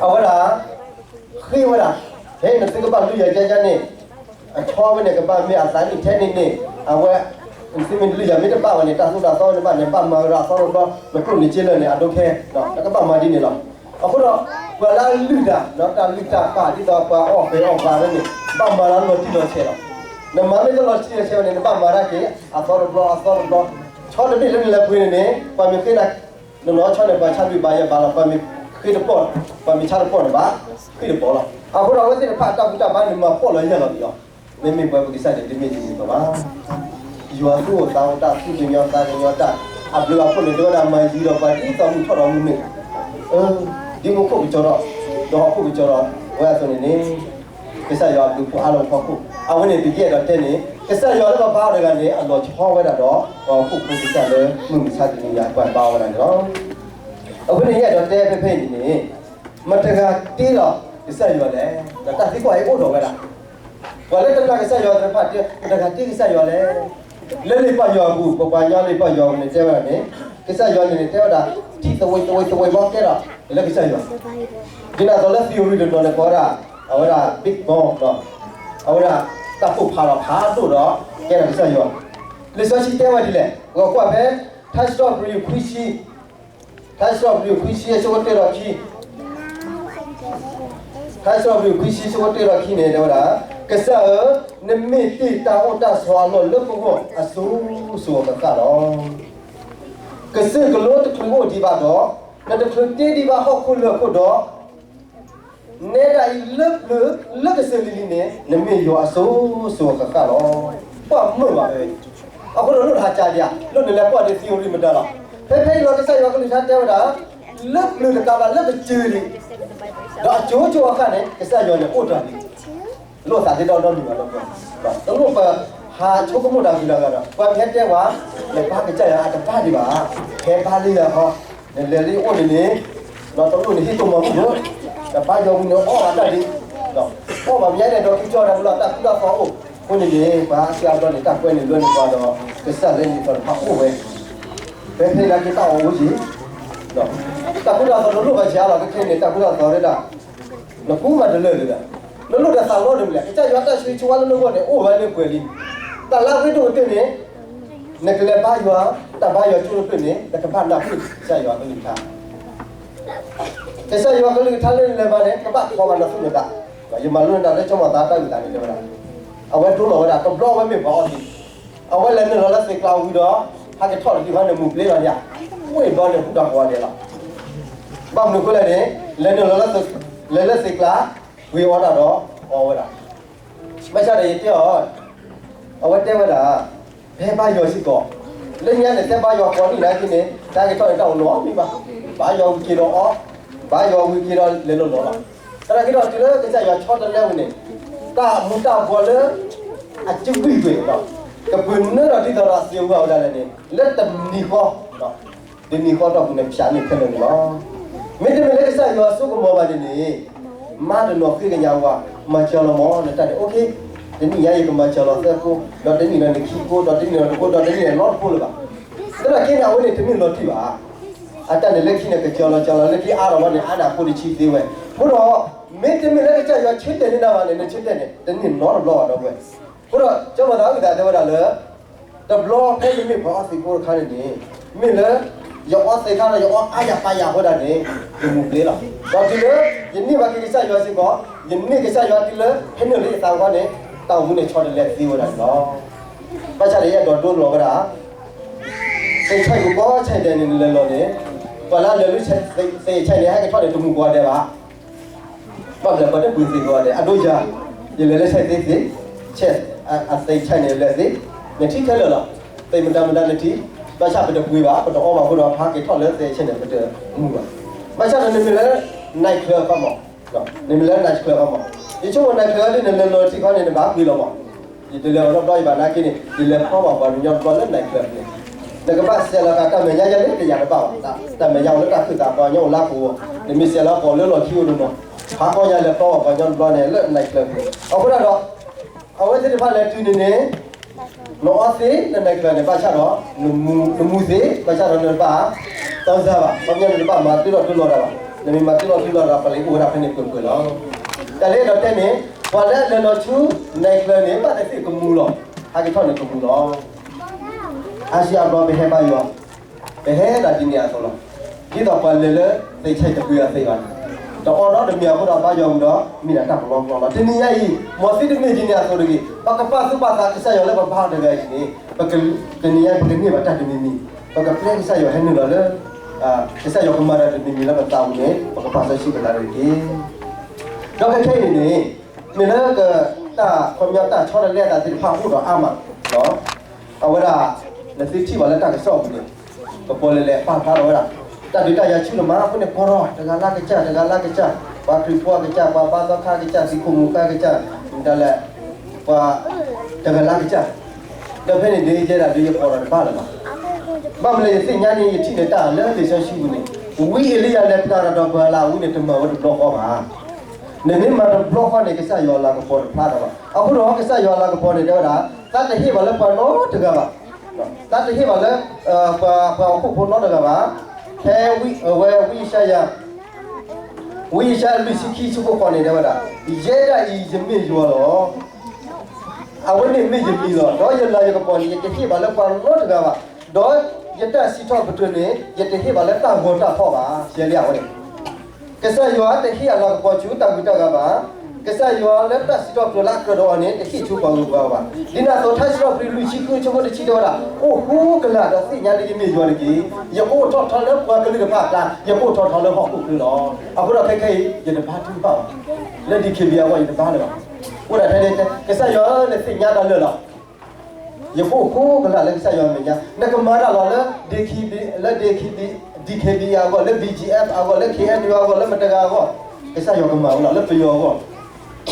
အဝဲဒၣ် ဃ့ဝဲဒၣ်, ဖဲနသုကဘၣ်လုၢ်ယၤကကန့ၣ်, အထီဝဲန့ၣ် ကဘၣ်မ့ၢ်အသးနံၣ်ထဲန့ၣ်န့ၣ်, အဝဲ သုမ့ၢ်လုၢ်ယၤမ့ၢ်တဘၣ်ဝဲန့ၣ် တၢ်သိၣ်တၢ်သီန့ၣ်ဘၣ်န့ၣ် ဘၣ်မၤဝဲဒၣ်အသီတဘျီ, နကျိၣ်နစ့လၢာ်န့ၣ် အဒိခဲ, နကဘၣ်မၤဒ်န့ၣ်လီၤ. အဃိဒီး ပှၤလၢအလုၢ်တၢ် တၢ်လုၢ်တၢ်ပာ်ဒ်သိးပှၤအီၣ်ပဲအီၣ်ပှၤဝဲန့ၣ် ဘၣ်မၤလၢလီၤတံၢ်လီၤဆဲးလီၤ. နမၤမ့ၢ်တလီၤတံၢ်လီၤဆဲးဝဲန့ၣ် နဘၣ်မၤတၢ်က့ၤ အသီတဘျီအသီတဘျီ, ဆီတဘ့ၣ်လၢနလဲၤပှ့ၤန့ၣ်န့ၣ် ပှၤမ့ၢ်ဃ့နၤ နနီၢ်ဆီန့ၣ် ပှၤဆါလွံၢ်ဘးယဲၢ်ဘးလီၤ, ပှၤမ့ၢ်ဃ့တပီၢ်, ပှၤမ့ၢ်ဆါတပီၢ်န့ၣ် ဘၣ်ဃ့တပီၢ်လီၤ. အဃိဒီးအဝဲသ့ၣ်တဖၣ်အတၢ်ဘူၣ်တၢ်ဘါန့ၣ် မၤဖှီၣ်လီၤယဲၢ်လီၤဒံးလီၤ. မ့မ့ၢ်ပဝဲပကစၢ်န့ၣ် တမ့ၢ်ဒ်န့ၣ်ဘၣ်. ယွၤသူၣ်အိၣ်သးအိၣ်တၢ်သူၣ်ကညီၤသးကညီၤတၢ်, အဘျုးအဖှိၣ်န့ၣ် တဲဝဲဒၣ်မၤယုၤဒီးပှၤဒ်သိးမုၢ်ထီၣ်ဒီးမုၢ်နုာ်, ဒ်မူခိၣ်ကစီၤဒီး, ဒီးဟီၣ်ခိၣ်ကစီၤဒီး, ဝဲအသိးန့ၣ်န့ၣ် ကစၢ်ယွၤအဘျုးအဖှိၣ်အါလီၤဖီခိၣ်, အဝဲန့ၣ်ပကအဲၣ်ဒိးတဲန့ၣ် ကစၢ်ယွၤလၢပဘါအီၤတဂၤန့ၣ် အလီၤဆီဝဲဒၣ်ဒီး ပှၤဟီၣ်ခိၣ်ဖိကစၢ်လၢမုၢ်မဆါတနံၤညါ ပှၤဘါဝဲဒၣ်န့ၣ်လီၤ. အဃိန့ၣ် ယအဲၣ်ဒိးတဲဖဲဖဲအံၤန့ၣ်န့ၣ်, မတၤတဂၤတ့လီၤကစၢ်ယွၤလဲၣ်, ဒီးတၢ်သံကွၢ်အံၤအိၣ်ထီၣ်ဝဲဒၣ်, ပှၤလၢတနာ်ကစၢ်ယွၤသ့ၣ်တဖၣ်တဲ မတၤတဂၤတ့ကစၢ်ယွၤလဲၣ်. လၢလံာ်ပၢ်ယွၤအပူၤ ပပှၤကညီလံာ်ပၢ်ယွၤအပူၤန့ၣ် တဲဝဲဒၣ်န့ၣ်, ကစၢ်ယွၤန့ၣ်န့ၣ် တဲဝဲဒၣ် ထံသဝ့သဝ့သဝ့ဘီကဲထီၣ်လၢကစၢ်ယွၤ, ဒ်န့ၣ်အသိးလၢ theory တနီၤန့ၣ် ကိးဝဲဒၣ်, အဝဲဒၣ် Big Bang ဒီး အဝဲဒၣ်တၢ်ပိၢ်ဖးလီၤဖးဒိၣ်ဒီး ကဲထီၣ်ကစၢ်ယွၤ, လံာ်စီဆှံတဲဝဲဒ်လဲၣ်, ပကကွၢ်ဖဲ ထါစံးထီၣ်ပတြၢၤခွံဆံ, ထါစံးထီၣ်ပတြၢၤခွံဆံ အဆၢဖိတၢဒီးခံ, ထါစံးထီၣ်ပတြၢၤခွံဆံ အဆၢဖိတၢဒီးခံန့ၣ် တဲဝဲဒၣ်, ကစၢ်ဧၢ, နမ့ၢ်တ့ၢ်တၢ်အိၣ်တၢ်ဆိးအလီၢ်လၢပဂီၢ်အစိၤစိၤအဃၣ်ဃၣ်လီၤ. ကစၢၢ်ကလိတချုးအိၣ်ဒံးဘၣ်ဒီး, နတချုးတ့ဒံးဘၣ်ဟီၣ်ခိၣ်လၢၢ်ခိၣ်ဒီး နဲဒၣ်အံၤလၢပျၢၤလၢကစၢၢ်လံၤလံၤန့ၣ် နမ့ၢ်ယွၤအစိၤစိၤအဃၣ်ဃၣ်လီၤ. ကွၢ်မုာ်ဘၣ်ဖဲ, အဃိဒီးလိၣ်တဟးကၢ်ဒံးဧါ, လိၣ်နလဲၤကွၢ်ဒံး theory မတၤလီၤ. ဖဲဖဲအံၤလီၤ ကစၢ်ယွၤကလုၢ်ကထါတဲဝဲဒၣ်, လၢပျၢၤတကးဘၣ်လၢကစၢၢ်လံၤ, ဒီးအစိၤစိၤအဃၣ်ဃၣ်န့ၣ် ကစၢ်ယွၤန့ၣ်အိၣ်တ့ၢ်လံ. လိၣ်သးသ့ဒီးဒီမုၢ်ဘၣ်ဒီးပှၤ, တလိၣ်ပဟးဆိကမိၣ်တၢ်ဂုၤတၢ်ဂၤဒီး ပှၤမ့ၢ်ဟဲတဲဝဲ, နဘါကစၢ်ယွၤအတဘါဒံးဘၣ်, ဟဲဘါလံယၤဃီ, နလဲၤလၢယအိၣ်န့ၣ်န့ၣ်, ဒီးတလိၣ်နဟ့ၣ်တိၢ်မီၤမုၢ်ဧၢ, နဘါယွၤဝံၤန့ၣ်အီၣ်ဘၣ်တၢ်ဒံး, အီၣ်ဘၣ်မ့ၢ်ညါန့ၣ် ဒီးကစၢ်ယွၤဒီးလီၤတၢ်ကူတၢ်သိးအိၣ်, အဃိန့ၣ်န့ၣ် ပှၤဆံးအါဘျီန့ၣ် တၢ်ကွဲန့ၣ်လွဲန့ၢ်ပှၤဒီး ကစၢ်လၢန့ၣ်သီတဖၣ်အိၣ်ဝဲ, ဖဲဖဲလၢက့ၤတၢ်အီၣ်အိၣ်ယံၤ, တၢ်ကူတၢ်သိးတလိၣ်ဘၣ်ဆံးအါလီၤ ခဲခဲန့ၣ် တၢ်ကူတၢ်သိးဝဲဒၣ် နကူမၤတလၢာ်လၢၤဘၣ်, နလိၣ်တၢ်သးလီတမံၤလဲၣ်, ကစၢ်ယွၤတၢ်ဆိၣ်ဂ့ၤဆိၣ်ဝါလၢနဂီၢ်န့ၣ် အိၣ်ဝဲလၢပှဲၤလံ. တၢ်လၢအရ့ဒိၣ်ကတၢၢ်န့ၣ်, နကလဲၤဘါယွၤ, တၢ်ဘါယွၤကၠိတဖျၢၣ်န့ၣ် နကဘၣ်နၢ်ဟူကစၢ်ယွၤကလုၢ်ကထါ, ကစၢ်ယွၤကလုၢ်ကထါလၢနလဲၤဘါန့ၣ် ကဘၣ်ထီၣ်ဘၣ်နသူၣ်နသး, ယမၤလိနတၢ်လၢကၠီမီၤသးတၢ်ဂ့ၢ်သးန့ၣ်တဲဝဲဒၣ်, အဝဲဒိလီၤဝဲဒၣ်တဘျီဝဲမ့ၢ်ပှၤအီသံး, အဝဲလဲၤနုာ်လီၤလၢသ့ၣ်ကျါဝံၤဒီး, ဟဲက့ၤထီၣ်တဒံးဘၣ်န့ၣ် မုၢ်ဘျ့လီၤန့ၣ်, ဝ့ၢ်ဘျီန့ၣ် ဟူတၢ်ကီၤဒဲးလီၤ. ဘၣ်မနုၤအဃိလဲၣ်န့ၣ်, လဲၤနုာ်လီၤလၢ, လဲၤလၢသ့ၣ်ကျါ, ဝံၤအီၣ်တၢ်ဒီး, အီဝဲဒၣ်. ဘၣ်ဆၣ်ဒီးယတဲအီၤ, အဝဲတဲဝဲဒၣ်, ဖဲဘါယွၤစ့ၢ်ကီး, လၢညါန့ၣ် တဲဘါယွၤကိးနံၣ်နာ်က့န့ၣ် တၢ်ကထီၣ်န့ၣ် တၢ်အိၣ်နီတမံၤဘၣ်, ဘါယွၤဝံၤက့ၤဒီးအီ, ဘါယွၤဝံၤက့ၤဒီးလဲၤလီၤလီၤလီၤ. သနာ်က့ဒီးတုၤလၢကစၢ်ယွၤဆီတလဲဝံၤန့ၣ်, တၢ်မူၤတၢ်ဘှီးလၢ အကဝံၣ်ကွံာ်ဒီး, ကပၢၤနၢဒီးဒ်သိးဒီးသ့ၣ်ဝဲအဝဲဒၣ်လဲၣ်န့ၣ် လၢတနံၤဃီ, တနံၤဃီတီၢ်ပူၤန့ၣ် ဖၠးန့ၢ်ခဲလၢာ်န့ၣ်လီၤ. မ့တမ့ၢ်လၢကစၢ်ယွၤအစိကမီၤဘၣ်န့ၣ်န့ၣ်, မါတနီၤဃ့ကညးဝဲ, မၤစၢၤလီၤမး နတၢ်န့ၣ် အိၣ်ခ့, တနံၣ်ညါယကမၤစၢၤလီၤသၢကိ, ဒီးတနံၣ်ဒီးနခံကိ, ဒီးတနံၣ်ဒီးတကိ, ဒီးတနံၣ်ဒီးနီတကိလၢၤဘၣ်. သနာ်က့န့ၣ် အဝဲန့ၣ်တမ့ၢ်လီၤတံၢ်ဘၣ်. အတၢ်န့ၣ်လၢခံန့ၣ် ကစၢၤလီၤစၢၤလီၤ လၢခံအါထီၣ်ဝဲန့ၣ် အါန့ၢ်အဖိတဆံသ့ဝဲ. အဃိဒီး, မ့တမ့ၢ်လၢကစၢ်ယွၤဆၢတဲာ်န့ၢ်နၤဘၣ်န့ၣ် နဆၢတဲာ်န့ၣ် တန့ၢ်နီတဘျီဘၣ်ဒီပုၢ်ဝဲၢ်. အဃိဒီး ကၠီမၤသးအုၣ်သးတဲဝဲဒၣ်လၢ တဘျီဖဲယမ့ၢ်ပှၤအီသံးဖိတခါန့ၣ်န့ၣ်, မ့ၢ်လၢ ယအီသံးခါဒီး ယအီအါယၤပာ်ယၤအဃိဒၣ်န့ၣ် ယမူၤဘျ့လီၤ. ဒီးတုၤလၢ ယန့ၢ်ဘၣ်က့ၤကစၢ်ယွၤစ့ၢ်ကီး, ယန့ၢ်ကစၢ်ယွၤတုၤလၢ ဟဲနုာ်လၢယသးခီန့ၣ် တၢ်အိၣ်မူန့ၣ်ဆီတလဲသ့ဝဲဒၣ်န့ၣ်လီၤ. ဘၣ်ဆၣ်ဒီးယအဲၣ်ဒိးဒိလီၤဝဲဒၣ် သ့ၣ်ဆဲးကပီၤဆဲးဒဲးန့ၣ် နလဲၤလီၤန့ၣ်, ပှၤလၢအလဲၤလၢသ့ၣ်ဆဲးန့ၣ် ဟဲကထီၣ်န့ၣ် တမူၤကိးဂၤဒဲးဘၣ်. ဘၣ်မနုၤပှၤတပှ့ၤသ့ၣ်ကိးဂၤဒဲး, အဒိယၤ, ယလဲၤလၢဆဲးသ့ၣ်သ့ၣ်, ဆဲး, အသ့ၣ်ဆဲးန့ၣ်လဲၤသ့, နထံၣ်ခဲလၢာ်လီၤ. သ့ၣ်မတၤမတၤနထံၣ်, ဘၣ်ဆၣ်ပတပှ့ၤဘၣ်, ပတအီဘၣ်အဃိဒီး ပဟဲက့ၤထီၣ်လၢသ့ၣ်ဆဲးန့ၣ် ပတမူၤဘၣ်. ဘၣ်ဆၣ်ဒီးနမ့ၢ်လၢ night club ခီမး, နမ့ၢ်လၢ night club ခီမး, ယဆိကမိၣ် night club ဒ်နလဲၤလီၤထံခီန့ၣ် နဘၣ်ပှ့ၤလီၤမး. ယတလဲၤအီၤနီတဘျီ ယဘၣ်နာ်က့န့ၣ် ယလဲၤဖီဘၣ်ပှၤကညီတဘျီလၢ night club န့ၣ်, နကဘၣ်စဲးလီၤက့ၤတၢ်မဲာ်ညါယဲလၢတယာ်တဘၣ်ဘၣ်, တၢ်မဲာ်ညါအိၣ်လၢတၢ်ခၢၣ်သး ပှၤကညီအိၣ်လၢအပူၤ, နမ့ၢ်စဲးလီၤကီးလၢလီၢ်ခံအိၣ်တနီၤ, ဖးကီညါလဲၤဖီဘၣ်ပှၤကညီတဘျီန့ၣ်လၢ night club န့ၣ်, အဃိဒၣ်ဒီး အဝဲသ့ၣ်တဖၣ်လဲၤတုၤန့ၣ်န့ၣ် နအီသံးလၢ night club န့ၣ် ဘၣ်ဆၣ်ဒီး နမူၤသံး ဘၣ်ဆၣ်ဒီးနတဘၣ် သီစါဘၣ်, ခီပညီနတဘၣ်မၤတ့လီၤထူလီၤတၢ်ဘၣ်, နမ့ၢ်မၤတ့လီၤထူလီၤတၢ် ပှၤလၢအိၣ်ဝဲဒၣ်ဖဲန့ၣ်ကွ့ၢ်ကွ့ၢ်လီၤ. တၢ်လၢအဲၣ်ဒိးတဲန့ၣ် ပှၤလၢအလဲၤလီၤဆူ night club န့ၣ် ဘၣ်သ့ၣ်သ့ၣ်ကမူၤလီၤ, ဟဲက့ၤထီၣ်န့ၣ်ကမူၤလီၤ. အါစုအါဘျီပဟဲဘါယွၤ, ပဟဲဒၣ်ဒ်န့ၣ်အသိးလီၤ. ဒ်သိးပှၤလဲၤလၢသ့ၣ်ဆဲးတပှ့ၤအီၤသ့ဘၣ်န့ၣ်, တအီထီၣ်တမ့ၢ်အဃိဒီးဘါယွၤဝံၤဒီး မ့ၢ်ဒၣ်တၢ်ကလီကလီလီၤ. တနံၤညါအံၤ မ်သုတမ့ၢ်ဒ်န့ၣ်အသိးတဂ့ၤ, ပကပာ်သူၣ်ပာ်သးကစၢ်ယွၤလၢပဘါအီၤတဂၤအံၤန့ၣ်, တနံၤညါအံၤ ပကန့ၢ်ဘၣ်တၢ်တမံၤမံၤ, ပကပျဲကစၢ်ယွၤဟဲနုာ်လီၤလၢ ကစၢ်ယွၤကမၤတၢ်တမံၤမံၤလၢပသးပူၤန့ၣ် ပကပာ်စီဆှံပသးတဂ့ၤ. ဒီးခဲခဲအံၤန့ၣ်န့ၣ် မ့ၢ်လၢက တၢ်ခီပညီတၢ်ဆီတလဲအသးသ့ၣ်တဖၣ်အိၣ်ဒီးအါမး, အဝဲဒၣ် နသုထံၣ်ဘၣ်လၢတၢ်ကစီၣ်ပူၤန့ၣ် ကပီၤလဲၤလဲၤပာ်ဖျါထီၣ်ဝဲဒၣ် တၢ်ဒုးတၢ်ယၤဆူၣ်လီၤမး အဃိန့ၣ် ပီၤထီၣ်တဂၤလၢကစၢ် တဂၤလၢကစၢ်, ပှၤခရံာ်ဖိအကစၢ်, ပှၤဘါသီခါအကစၢ်, သုးခိၣ်မူၤဃါအကစၢ်, မတၤလဲၣ်, ပှၤ တဂၤလၢကစၢ်, ဒီးဖဲန့ၣ်ဒ်ယဲဒၣ်ဒ်ယပီၤထီၣ်တဘၣ်လၢၤဘၣ်. ဘၣ်မနုၤလဲၣ် ယသ့ၣ်ညါန့ၣ် ယထံၣ်န့ၣ်တၢ်လၢလံာ်စီဆှံပူၤန့ၣ်, ဝံအ့လံယၤလဲၤပျၢ်တၢ်ဒီးပှၤလၢအဝံန့ၣ် တမၤဝဲတဘျီဃီဘၣ်. နမ့ၢ်မၤတဘျီဃီန့ၣ် ကစၢ်ယွၤအလၤကပီၤတဖျါထီၣ်ဘၣ်. အဃိဒီးကစၢ်ယွၤအလၤကပီၤန့ၣ် တဲဝဲဒၣ် သးတဟ့ၣ်ဘၣ်လၢပှၤနီတဂၤဘၣ်. သးတဟ့ၣ်ဘၣ်လၢ ပှၤဟီၣ်ခိၣ်ဖိနီတဂၤဘၣ်. ဖဲဝဲဝံယၡါယၤ ဝံယၡါယၤလွံၢ်ဆံခံဆူဃိးဃိးန့ၣ် တဲဝဲဒၣ်, ယဲဒၣ်အံၤ ယမ့ၢ်ယွၤလီၤ. အဝဲန့ၣ်မ့ၢ်ယမံၤလီၤ. ဒီးယလၤယကပီၤန့ၣ် ယတဟ့ၣ်ဘၣ်လၢပှၤနီတဂၤဘၣ်. ဒီးယတၢ်စံးထီၣ်ပတြၢၤန့ၣ် ယတဟ့ၣ်ဘၣ်လၢတၢ်ဂီၤတၢ်ဖီၣ်ဘၣ်. ယဲလံအဝဲန့ၣ် ကစၢ်ယွၤတဟ့ၣ်အလၤကပီၤဆူတၢ်ဂုၤတၢ်ဂၤဘၣ်. ကစၢ်ယွၤလၢတၢ်စံးထီၣ်ပတြၢၤလၢအကြၢးဒီးအီၤန့ၣ် တဟ့ၣ်ဆူပှၤဂုၤပှၤဂၤဘၣ်. ဒ်န့ၣ်အသိး ထါစံးထီၣ်ပတြၢၤလွံၢ်ဆံဃုဆၢဖိတဆံတဲဝဲဒၣ်, အိၣ်ဃူကလာ်ဒီးသ့ၣ်ညါလၢယမ့ၢ်ယွၤတက့ၢ်. ယကအိၣ်ထီၣ်ထီလၢပှၤကလုာ်တဖၣ်အကျါ, ယကအိၣ်ထီၣ်ထီလၢဟီၣ်ခိၣ်ချၢလီၤ. အဃိဒီးခဲခဲအံၤ ယတဘါထုကဖၣ်ဘၣ်. လၢ ဒီးခ့ဘံ အဂီၢ် ယတဘါလၢၤဘၣ်. အိၣ်ဒၣ်ထဲန့ၣ် ကစၢ်ယွၤဧၢ နသ့ၣ်ညါတၢ်လၢာ်လီၤ. ယကအိၣ်ဃူကလာ်လၢကစၢ်ယွၤအမဲာ်ညါ, နကမၤတၢ်လီၤလၢ ဒီးခ့ဘံ, လၢ ဒီးခ့ဘံ, ဒီးခ့ဘံ အဂီၢ်, လၢ ဘံၣ်ကၠံၣ်အဲၣ်ဖ် အဂီၢ်, လၢ ခ့ၣ်အဲၣ်ယူၣ် အဂီၢ်, လၢမတၤတဂၤအဂီၢ်, ကစၢ်ယွၤကမၤဝဲလီၤ. လၢပယီၤအဂီၢ်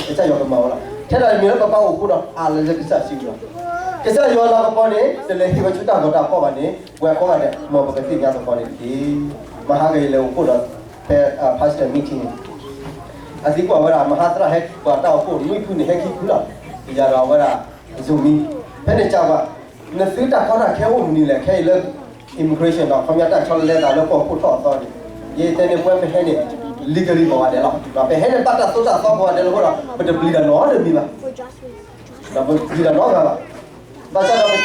ကစၢ်ယွၤကမၤဝဲလီၤ. ထဲဒၣ်မ့ၢ်လၢပဘၣ်အိၣ်ဃူဒီး အါလၢကစၢ်စုပူၤလီၤ. ကစၢ်ယွၤအလၤကပီၤန့ၣ် တလဲၤဟ့ၣ်ဝဲဆူတၢ်ဂီၤတၢ်ဖီၣ်ဘၣ်န့ၣ် ပဝဲကိးဂၤဒဲး မ်ပကသ့ၣ်ညါသပှၢ်န့ၣ်တက့ၢ်. မဟါကယလဲၤအိၣ်ဖှိၣ်ဒီး ဖဲ pastor meeting န့ၣ် အသံကွၢ်ဝဲဒၣ် မဟါသရၣ်ဟဲပှၤတၢ်အိၣ်ဖှိၣ်နွံဖုန့ၣ် ဟဲခံဖုလီၤ. ယၤဒီးအဝဲဒၣ် Zomi ဖဲန့ၣ်ကးပှၤ နသုတၢ်ကီတၢ်ခဲအိၣ်မနုၤလဲၣ်. ခဲအံၤလၢ immigration ဒီး ခီပညီတၢ်ဆီတလဲသးလၢကီၢ်ခိၣ်ထီၣ်အသီန့ၣ် ယတဲန့ၢ်ပှၤ ပဟဲန့ၣ် legally ကိးဂၤဒဲးလီၤ. ပဟဲန့ၣ်ဘၣ်တၢ်သိၣ်တၢ်သီကိးဂၤဒဲးလီၤ. အဃိဒီး ပတပျံၤတၢ်နီတမံၤဘၣ်. ပတပျံၤတၢ်နီတဂၤဘၣ်. ဘၣ်ဆၣ်ဒီး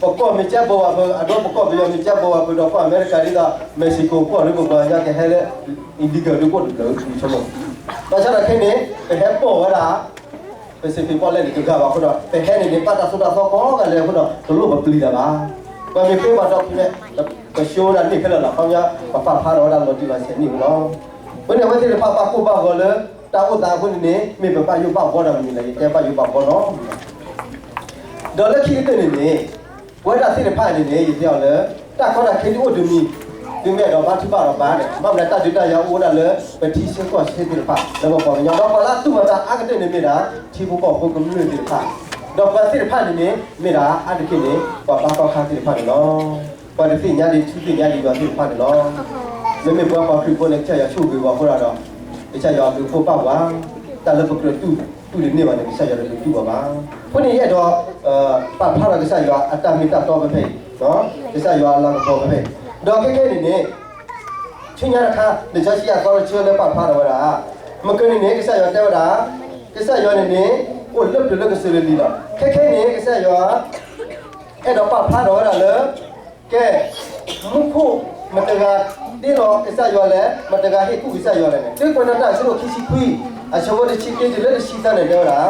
ပကီၢ်မ့ၢ်ကဲဘိဝဲဖု အဒိ ပကီၢ်ပယီၤမ့ၢ်ကဲဘိဝဲဖုဒီး ကီၢ်အမဲရကၤဒ်သိး Mexico ကီၢ်ဒီး ပပှၤကညီကဟဲလၢ illegal ဒုး ကအိၣ်တဖျၢၣ်ဝဲဖုဆိကမိၣ်. ဘၣ်ဆၣ်ဒီးခဲအံၤန့ၣ် ပဟဲပိာ်ဝဲဒၣ် Pacific ပီၣ်လဲၣ်န့ၣ် တဂၤဘၣ်အဃိဒီး ပဟဲန့ၣ်န့ၣ် ဘၣ်တၢ်သိၣ်တၢ်သီကိးဂၤဒဲးအဃိဒီး တလိၣ်ပပျံၤတၢ်ဘၣ်. ပှၤမ့ၢ်ဃ့ဘၣ်ဒီးဖဲ ပဆိဒၣ်န့ၢ်ခဲလၢာ်လီၤ. ခီပညီ ပပာ်ဖျါထီၣ်ဝဲဒၣ်လီၤတံၢ်လီၤဆဲးန့ၣ်လီၤ. အဃိန့ၣ် အဝဲသ့ၣ်တဖၣ်ဘၣ်ကိၢ်ဘၣ်ဂီၤလၢတၢ်အိၣ်သးအဃိန့ၣ်န့ၣ် မ့ၢ်ပဘၣ်ယိၣ်ဘၣ်ဘှီဒီးမနုၤလဲၣ်. ယတဲဘၣ်ယိၣ်ဘၣ်ဘှီနီၤ ဒီးလၢခံကတၢၢ်န့ၣ်န့ၣ် ပဝဲဒၣ်သ့ၣ်တဖၣ်န့ၣ်န့ၣ် ယတဲအီၤလၢ တၢ်ကီတၢ်ခဲဒ်အိၣ်တမံၤ သုမ့ၢ်အဲၣ်ဒိးဘါထုကဖၣ်ဒီးဘါန့ၣ် ဘၣ်မနုၤ တၢ်ဒုးတၢ်ယၤအိၣ်ဝဲဒၣ်လၢ ပထံဆၢကီၢ်ဆၢသ့ၣ်တဖၣ် လၢပပှၤကညီ ဒီးပှၤလၢအတူၢ်ဘၣ်တၢ်အါကတၢၢ်န့ၣ်မ့ၢ်ဒၣ် ထံဖိကီၢ်ဖိကမျၢၢ်သ့ၣ်တဖၣ် ဒီးပှၤသ့ၣ်တဖၣ်န့ၣ်န့ၣ် မ့ၢ်ဒၣ်အါတက့ၢ်န့ၣ် ပှၤဘါသီခါသ့ၣ်တဖၣ်န့ၣ်လီၤ. ပှၤတသ့ၣ်ညါဒံးထူသ့ၣ်ညါဒံးယွၤသ့ၣ်တဖၣ်န့ၣ်လီၤ. မ့မ့ၢ်ပှၤခရံာ်ဖိန့ၣ် ကစၢ်ယွၤဆိၣ်ဂ့ၤပှၤအဃိဒီး ကစၢ်ယွၤဘျုးဖှိၣ်ပာ်ပှၤ တၢ်လၢပကြၢးတူၢ်တန့ၢ်ဘၣ်န့ၣ် ကစၢ်ယွၤတဘျုးတူၢ်ဘၣ်ဘၣ်. အဃိန့ၣ် ယအဲၣ်ဒိး ပာ်ဖျါထီၣ်ကစၢ်ယွၤအတၢ်မ့ၢ်တၢ်တီဖဲဖဲအံၤ, ကစၢ်ယွၤအလၤကပီၤဖဲဖဲအံၤ, ဒီးခဲခဲအံၤန့ၣ်န့ၣ် ဆူညါတခါ လံာ်စီဆှံအသီတဆၢလၢပာ်ဖျါထီၣ်ဝဲဒၣ် မုၢ်ကနံၤန့ၣ် ကစၢ်ယွၤတဲဝဲဒၣ် ကစၢ်ယွၤန့ၣ်န့ၣ် အိၣ်လၢပျၢၤလၢကစၢၢ်လၢလံၤလီၤ. ခဲခဲအံၤန့ၣ် ကစၢ်ယွၤ အဲၣ်ဒိးပာ်ဖျါထီၣ်ဝဲဒၣ်လၢ ကဲ မူခိၣ် မတဂၤတ့လီၤကစၢ်ယွၤလဲၣ်, မတဂၤဟ့ၣ်ကူၣ်ကစၢ်ယွၤလဲၣ်န့ၣ်, တုၤကွဲးနီၣ်တၢ်အဆၢဒိၣ်ခံဆံခွံ, အဆၢဖိတဆံတၢတုၤလၢတဆံသၢန့ၣ် တဲဝဲဒၣ်,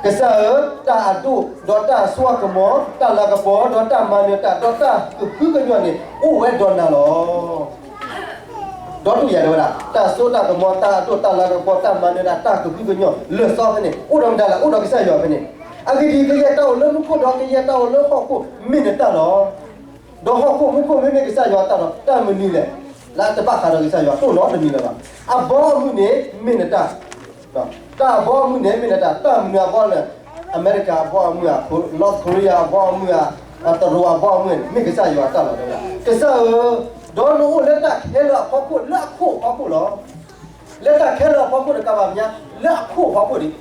ကစၢ်ဧၢ, တၢ်အဒိၣ်, ဒီးတၢ်စိအကမီၤ, တၢ်လၤကပီၤ, ဒီးတၢ်မၤနၢၤတၢ်, ဒီးတၢ်ကဟုကညီၢ်န့ၣ် အိၣ်ဝဲဒီးနၤလီၤ. ဒီးတူၢ်ယၤတဲဝဲဒၣ်, တၢ်စိတၢ်ကမီၤ, တၢ်အဒိၣ်, တၢ်လၤကပီၤ, တၢ်မၤနၢၤတၢ်, တၢ်ကဟုကညီၢ်, လၢာ်စီဖဲန့ၣ် အိၣ်ဒီးမတၤလဲၣ်, အိၣ်ဒီးကစၢ်ယွၤဖဲန့ၣ်. အဂ့ၢ်ဒ်အံၤ, ကယဲၢ်တၢ်အိၣ်လၢမူခိၣ်, ဒီးကယဲၢ်တၢ်အိၣ်လၢဟီၣ်ခိၣ်, မ့ၢ်နတၢ်လီၤ. ဒီးဟီၣ်ခိၣ်မူခိၣ်မ့မ့ၢ်ကစၢ်ယွၤတၢ်ဒီး တၢ်မနုၤလဲၣ်, လၢတဘၣ်ဃးဒီးကစၢ်ယွၤ တအိၣ်နီတမံၤလၢၤဘၣ်. အဘီအမုၢ်န့ၣ်မ့ၢ်နတၢ်, တၢ်အဘီအမုၢ်န့ၣ်မ့ၢ်နတၢ်, တၢ်မနုၤအဘီလဲၣ်, အမဲရကၤအဘီအမုၢ်ဧါ, North Korea အဘီအမုၢ်ဧါ, တရူးအဘီအမုၢ်န့ၣ် မ့ၢ်ကစၢ်ယွၤတၢ်လီၤ. ကစၢ်ဧၢ, ဒီးနအိၣ်လၢတၢ်ခဲလၢာ်အဖီခိၣ် လၢအခိၣ်အဖီခိၣ်လီၤ. လၢတၢ်ခဲလၢာ်အဖီခိၣ်တကးဘၣ်မညါ, လၢအခိၣ်အဖီခိၣ်န့ၣ်,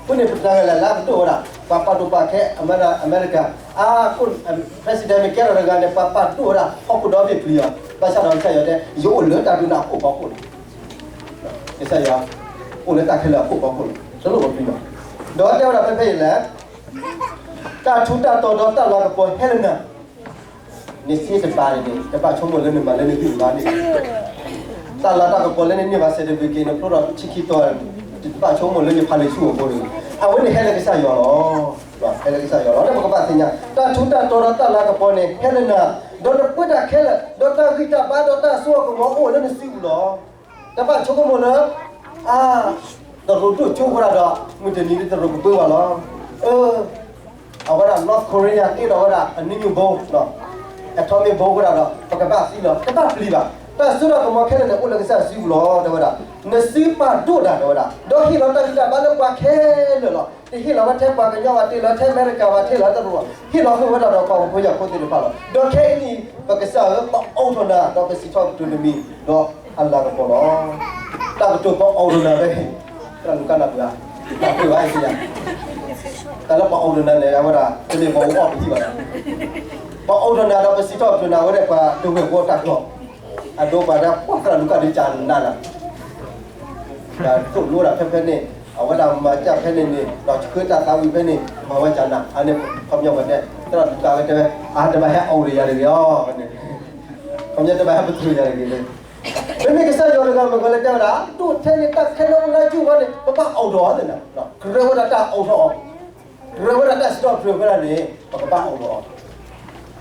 အဃိန့ၣ် ပတဂၤလဲၤလၢအကဒိၣ်ဝဲဒၣ် ပှၤပာ်ဒိၣ်ပာ်ခဲအမဲရကၤ, အခိၣ်, president မ့ၢ်ကဲထီၣ်တဂၤန့ၣ် ပှၤပာ်ဒိၣ်ဝဲဒၣ်ဟီၣ်ခိၣ်ဒီဘ့ၣ်ပျံၤအီၤ, ဘၣ်ဆၣ်ဒီးကစၢ်ယွၤတဲ ယအိၣ်လၢတၢ်ဒိၣ်န့ၣ်အခိၣ်အဖီခိၣ်န့ၣ်, ကစၢ်ယွၤအိၣ်လၢတၢ်ခဲလၢာ်အခိၣ်အဖီခိၣ်န့ၣ် တလိၣ်ပပျံၤအီၤ, ဒီးတဲဝဲဒၣ်ဖဲဖဲအံၤလဲၣ် တၢ်ထူးတၢ်တီၤဒီးတၢ်လၤကပီၤဟဲလၢနၤ, နစ့တပၤန့ၣ်န့ၣ် တဘၣ်ဆိကမိၣ်လၢနမၤလၢနဂံၢ်နဘါန့ၣ်, တၢ်လၤတၢ်ကပီၤလၢနန့ၢ်ဘၣ် certificate နဖျိထီၣ်ဆံခံတီၤ, တဘၣ်ဆိကမိၣ်လၢနဖးလံာ်ဆူၣ်အဃိန့ၣ်, အဝဲန့ၣ်ဟဲလၢကစၢ်ယွၤလီၤ. ဟဲလၢကစၢ်ယွၤလီၤ. လၢပကဘၣ်သ့ၣ်ညါ တၢ်ထူးတၢ်တီၤဒီးတၢ်လၤကပီၤန့ၣ် ဟဲလၢနၤ, ဒီးနပၢတၢ်ခဲလၢာ်, ဒီးတၢ်ဂံၢ်တၢ်ဘါ ဒီးတၢ်စိအကမီၤအိၣ်လၢနစုပူၤလီၤ. တဘၣ်ဆိကမိၣ်လၢ အါ, တရူးဒိၣ်ကၠိဃိဒၣ်ဒီး မုၢ်တနံၤဒီးတရူးကပၢဘၣ်လီၤ. အၢ, အဝဲဒၣ် North Korea တ့ထီၣ်ဝဲဒၣ် အနံၤညိၣ်ဘိ, atomic bomb ဃိဒၣ်ဒီး ပကဘၣ်သံလီၤ, တဘၣ်ပျံၤဘၣ်. တၢ်စိတၢ်ကမီၤခဲလၢာ်န့ၣ် အိၣ်လၢကစၢ်စုပူၤလီၤ တဲဝဲဒၣ်. နစုပာ်ဒိၣ်တၢ် တဲဝဲဒၣ်, ဒီးဟ့ၣ်လီၤတၢ်ဂံၢ်တၢ်ဘါလၢပှၤခဲလၢာ်လီၤ. တဟ့ၣ်လီၤဝဲထဲပှၤကညီဘၣ်, တဟ့ၣ်လီၤထဲအမဲရကၤဘၣ်, တဟ့ၣ်လီၤတရူးဘၣ်, ဟ့ၣ်လီၤဃုာ်ဝဲဒၣ်ဒီးပှၤဟီၣ်ခိၣ်ဖိယာ်ဖိသ့ၣ်တဖၣ်လီၤ. ဒီးခဲအံၤန့ၣ် ပကစၢ်ဧၢ, ပအိးထီၣ်နၤ ဒီးပစံးထီၣ်ပတြၢၤနမံၤ ဒီးအလၤကပီၤလီၤ. တၢ်ကတိၤပအိးထီၣ်နၤဖဲ သရၣ်လူၤကၣ်နၢ်ပၢၢ်ဧါ, နၢ်ပၢၢ်ဘၣ်အံၤယါ, တၢ်လၢပအိးထီၣ်နၤန့ၣ် အဝဲဒၣ် တမ့ၢ်ပှၤအိၣ်အီၣ်ပထံၣ်ဘၣ်. ပအိးထီၣ်နၤဒီးပစံးထီၣ်ပတြၢၤနၤ အဝဲဒၣ်ပှၤဒိၣ်ဝဲၢ်ဖိတၢ်ကျီၢ်, အဒိပှၤဒၣ်ပှၤသရၣ်လူၤကၣ်ဒုးကၢ်နးနၤ တၢ်သိၣ်လိဒၣ်ဖဲဖဲန့ၣ်, အဝဲဒၣ်မၤကၢ်ဖဲန့ၣ်န့ၣ် ဒီးဆှၢတၢ်သးဝံၣ်ဖဲန့ၣ် မၤဝဲကၢ်နး, အန့ၣ် ခီပညီဝဲဒၣ် သရၣ်လူၤကၣ်ဝဲတဲဝဲ အတဘၣ်ဟဲအိးထီၣ်ယၤတဂ့ၤအီၤ, ခီပညီတဘၣ်ဟဲပတြၢၤယၤတဂ့ၤန့ၣ်, မ့မ့ၢ်ကစၢ်ယွၤတဂၤမ့ၢ်ကီးလၢတဲဝဲဒၣ် ဒိၣ်ထဲန့ၣ်တၢ်ခဲလၢာ်အိၣ်လၢအစုပူၤန့ၣ် ပဘၣ်အိးထီၣ်အီၤသ့ၣ်န့ၣ်, ကရၢဝဲဒၣ်တၢ်အိးထီၣ်အီၤ, ကရၢဝဲဒၣ်တၢ်စံးထီၣ်ပတြၢၤဝဲဒၣ်န့ၣ် ပကဘၣ်အိးထီၣ်အီၤ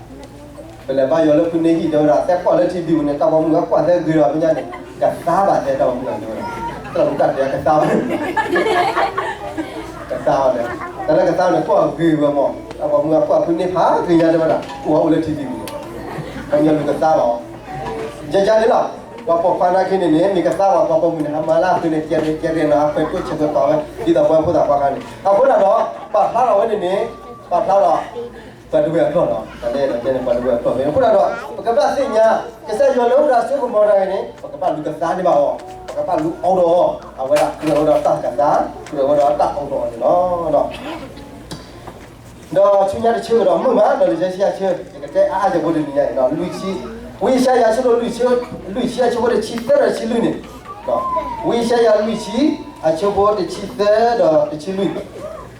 ပလဲၤဘါယွၤလၢဖုန့ၢ်ဟံၣ်တဲဝဲဒၣ် သဲကွၢ်လၢထံဒံပူၤန့ၣ် တၢ်ပိာ်မုၣ်ဝဲကွၢ်သဲဂ့ၤဒီး ဖဲညါန့ၣ် ကသါဘၣ်သဲတၢ်ပိာ်မုၣ်ဂၤတဲဝဲဒၣ်, တၢ်ပိာ်မုၣ်တၢ်တဲကသါဘၣ်, ကသါဘၣ်လဲၣ်, တၢ်လၢကသါန့ၣ် ကွၢ်ဂ့ၤဝဲမး, တၢ်ပိာ်မုၣ်ဝဲကွၢ်ဖုန့ၢ်ဖးဂ့ၤညါတဲဝဲဒၣ် အိၣ်ဝဲအိၣ်လၢထံဒံပူၤန့ၣ်, ခီပညီလူၤကသါဘၣ်အီၤ, ယယါန့ၣ်လီၤ, ပှၤပိာ်ခွါနာ်က့န့ၣ်န့ၣ် မ့ၢ်ကသါဘၣ်ပှၤပိာ်မုၣ်န့ၣ် ဟးမၤလၢအဃုန့ၣ် ကဲရဲကဲရဲနီၤ အခွဲးတိၢ်ဆဲးကတီၤဝဲ ဒ်သိးပှၤဖိသၣ်ခွါခါန့ၣ် အဃိဒၣ်ဒီး ပာ်ဖျါထီၣ်ဝဲန့ၣ်န့ၣ်, ပာ်ဖျါထီၣ် ပှၤတဝဲၢ်အဖျၢၣ်လီၤ, တၢ်န့ၣ်ဒီးကဲန့ၣ် ပှၤတဝဲၢ်အဖျၢၣ်န့ၣ် အဃိဒၣ်ဒီး ပကဘၣ်သ့ၣ်ညါ ကစၢ်ယွၤလၢအိၣ်ဒီးစိကမီၤတၢ်ဂ့ၤန့ၣ် ပကဘၣ်လူၤကသါန့ၢ်ဘၣ်အီၤ, ပကဘၣ်လူၤအိးထီၣ်အီၤ, အဝဲဒၣ်ကြၢးဝဲဒီးတၢ်ကသါ, ကြၢးဝဲဒီးတၢ်အိးထီၣ်အီၤန့ၣ်လီၤ. ဒီးဆူညါတဆၢကဒီးမုာ်မး ဒီးလံာ်စီဆှံအဆၢ ယကတဲအါအါယဲၢ်ဖိတနံၤညါအံၤဒီး လွံၢ်ဆံ, ဝံယၡါယၤအဆၢဒိၣ်လွံၢ်ဆံ, လွံၢ်ဆံအဆၢဖိတဆံသၢဒီးတဆံလွံၢ်န့ၣ်, ဝံယၡါယၤလွံၢ်ဆံ အဆၢဖိတဆံသၢဒီးတ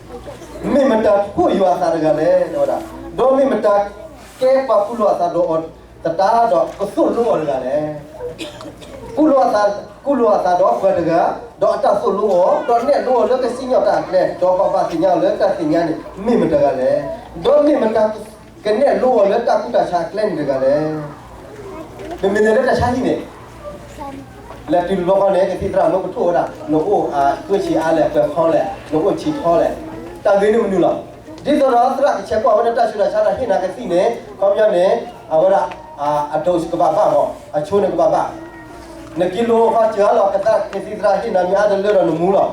ဆံလွံၢ်, မ့ၢ်မတၤထိၣ်ယွၤအသးတဂၤလဲၣ် တဲဝဲဒၣ်, ဒီးမ့ၢ်မတၤကဲပှၤကူၣ်လိာ်အသးဒီးအီၤသတးဒီးကသိၣ်လိအီၤတဂၤလဲၣ်. ကူၣ်လိာ်အသး, ကူၣ်လိာ်အသးဒီးပှၤတဂၤ, ဒီးအတၢ်သိၣ်လိအီၤ, ဒီးနဲၣ်လိအီၤလၢကစံၣ်ညီၣ်တၢ်အကျဲ, ဒီးပဘၣ်သ့ၣ်ညါအီၤလၢတၢ်သ့ၣ်ညါန့ၣ် မ့ၢ်မတၤတဂၤလဲၣ်. ဒီးမ့ၢ်မတၤကနဲၣ်လိအီၤလၢတၢ်ကူၣ်တၢ်ဆးအကျဲန့ၣ်တဂၤလဲၣ်. မ့မ့ၢ်န့ၣ်လၢတၢ်ဆါဟံၣ်န့ၣ် လဲၤတုၤတဘျီဃီန့ၣ် ကသံၣ်သရၣ်မ့ၢ်ကထိၣ်ဝဲဒၣ် နအိၣ်အသွဲၣ်ဆံးအါလဲၣ်, ပှဲၤခီလဲၣ်, နအိၣ်ဆံးထီလဲၣ်, တၢ်ဂ့ၢ်န့ၣ်မနုၤလီၤ. ဒ်သိးဒီးသရၣ်ကဆဲးကွၢ်ဝဲဒၣ်တၢ်ဆူးတၢ်ဆါဒီးဟ့ၣ်နၤကသံၣ်န့ၣ် ခီပညီန့ၣ် အဝဲဒၣ် အဒိးကဘၣ်ဘၣ်မး, အဆိန့ၣ်ကဘၣ်ဘၣ်, နကံလိဃီစှၤလီၤ ကသံၣ်သရၣ်ဟ့ၣ်နၤမ့ၢ်အါတလၢဒီးနမူလီၤ.